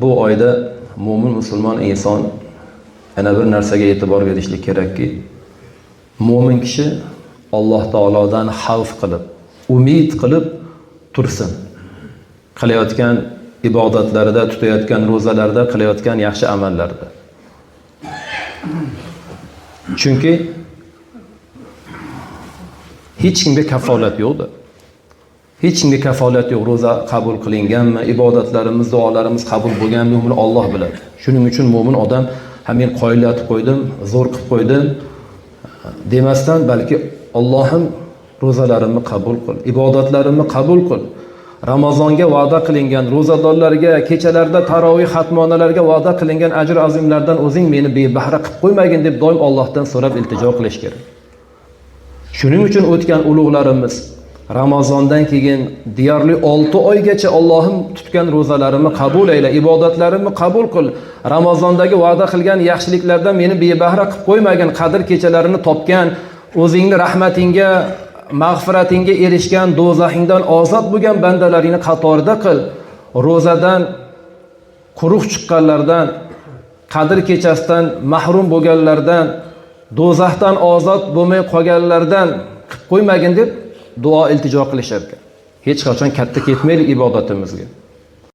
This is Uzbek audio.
Bu oyda mo'min musulmon inson yana bir narsaga e'tibor berishlik kerakki, mo'min kishi Alloh taolodan xavf qilib, umid qilib tursin. Qilayotgan ibodatlarida, tutayotgan ro'zalarida, qilayotgan yaxshi amallarida. Chunki hech kimga kafolat yo'qdir. Hech kimga kafolat yo'q, ro'za qabul qilinganmi, ibodatlarimiz, duolarimiz qabul bo'lganmi, buni Alloh biladi. Shuning uchun mo'min odam ha men qoyillatib qo'ydim, zo'r qilib qo'ydim demasdan, balki Allohim ro'zalarimni qabul qil, ibodatlarimni qabul qil. Ramazonga va'da qilingan ro'zadorlarga, kechalarda tarovih xatmonalarga va'da qilingan ajr azimlardan o'zing meni bebahra qilib qo'ymagin deb doim Allohdan so'rab iltijo qilish kerak. Shuning uchun o'tgan ulug'larimiz Ramazondan keyin deyarli 6 oygacha Allohim tutgan ro'zalarimni qabul ayla, ibodatlarimni qabul qil. Ramazondagi va'da qilgan yaxshiliklardan meni bebahra qilib qo'ymagin, qadr kechalarini topgan, o'zingni rahmatingga, mag'firatingga erishgan, do'zaxingdan ozod bo'lgan bandalaringni qatorida qil. Ro'zadan quruq chiqqanlardan, qadr kechasidan mahrum bo'lganlardan, do'zaxdan ozod bo'lmay qolganlardan qilib qo'ymagin deb duo iltijo qilishar ekan. Hech qachon katta ketmaylik ibodatimizga.